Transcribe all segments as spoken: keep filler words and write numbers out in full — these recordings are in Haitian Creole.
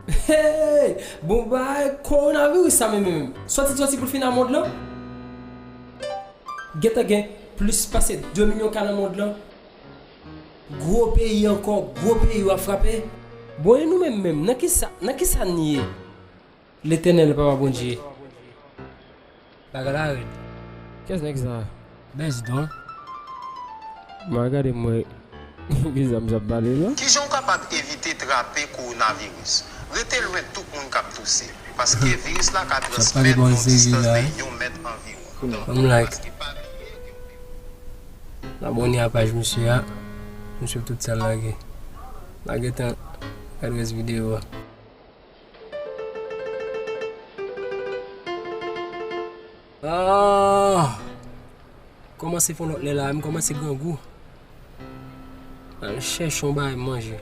Hey! Bon bagay, kowonaviris sa menm menm. Sòti sòti pou l fin a mond lan. Gentan gen plis pase de milyon ka nan mond lan. Gwo peyi ankò, gwo peyi w ap frape. Bon, e nou menm menm, nan kisa, nan kisa n ye? Letènèl Papa Bondye. Bagay la rèd. Kiyès nèg sa? Bèz don. M a gade mwen. Ki zam sa ap pale la? Kijan w kapab evite trape kowonaviris? Rete lwen tout moun k ap touse, paske viris la ka transmèt nan yon distans de yon mèt anviwon. Donk, paske pa bliye ke... Abòne a paj misye a, pou n swiv tout sa l lage. N a gentan gade rès videyo a. Ah! Kòmanse fè yon lòt lè la, m kòmanse grangou. Al chèche yon bagay manje.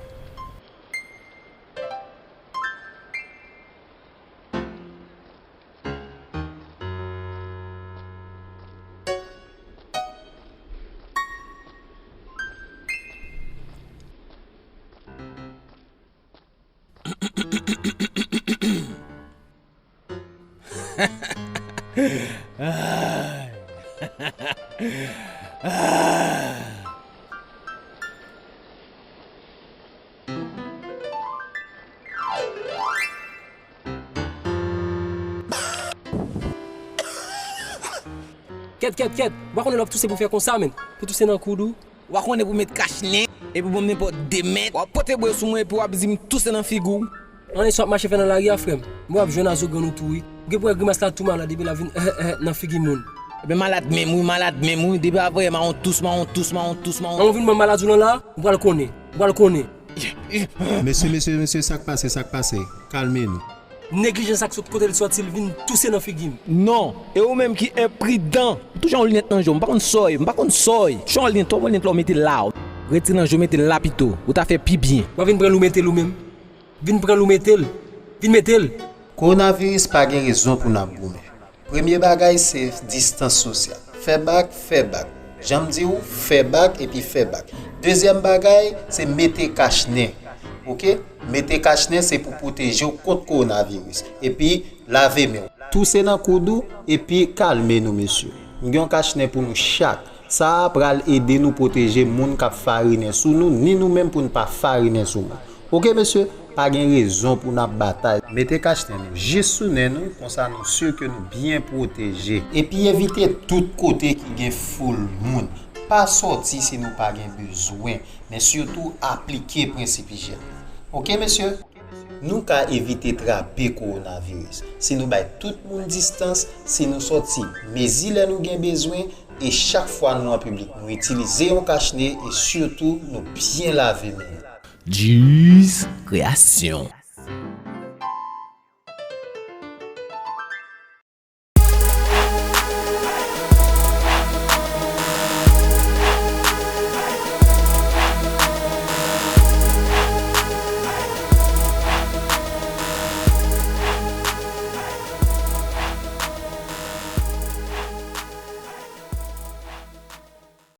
Kèt, kèt, kèt! Ou pa konnen lè w ap touse pou fè konsa, menn. Pou touse nan koud ou. Ou pa konnen pou met kach nen, epi w ban m nenpòt de mèt. W ap pote bwe sou mwen, epi w ap di m touse nan figi w. Ann, sa w ap mache fè nan lari a, frè m? Mwen w ap jwenn a zo grenn ou tou, wi. Ou gen pou wè grimas la tou malad, epi l ap vin, eh, eh, nan figi moun. Ebyen, malad menm, wi, malad menm, wi. Depi apre, mawon tous, mawon tous, mawon tous, mawon. An, ou vin ban m maladi w lan la, ou pral konnen. Ou pral konnen. Mesye, mesye, mesye, sa k pase, sa k pase? Kalme nou. Neglijans ak sot kote l sòti, l vin touse nan figi m. Non, e ou menm ki enpridan. Ou toujou yon linèt nan je w, m pa konn sa w ye, m pa konn sa w ye. Ou chon yon linèt, twòp yon linèt la w mete la. Retire nan je w, mete l la pito. Ou ta fè pi byen. W a vin pran l ou mete l ou menm. Vin pran l ou mete l. Vin mete l. Kowonaviris pa gen rezon pou n ap goumen. Premye bagay se distans sosyal. Fè bak, fè bak. Jan m di w, fè bak epi fè bak. Dezyèm bagay, se mete kach nen. Oke? Mete kach nen se pou pwoteje w kont kowonaviris. Epi, lave men w. Touse nan koud ou, epi kalme nou, mesye. M gen yon kach nen pou nou chak. Sa a pral ede nou pwoteje moun k ap farinen sou nou, ni nou menm pou n pa farinen sou moun. Oke, mesye? Pa gen rezon pou n ap batay. Mete kach nen nou jis sou nen nou, konsa nou si ke nou byen pwoteje. Epi evite tout kote ki gen foul moun. Pa sòti si nou pa gen bezwen, men sitou aplike prensip ijyèn nan. Oke, mesye? Nou ka evite trape kowonaviris si nou bay tout moun distans, si nou sòti mezi lè nou gen bezwen, e chak fwa nou an piblik, nou itilize yon kach nen e sitou nou byen lave men nou. Jeez Kreasyon.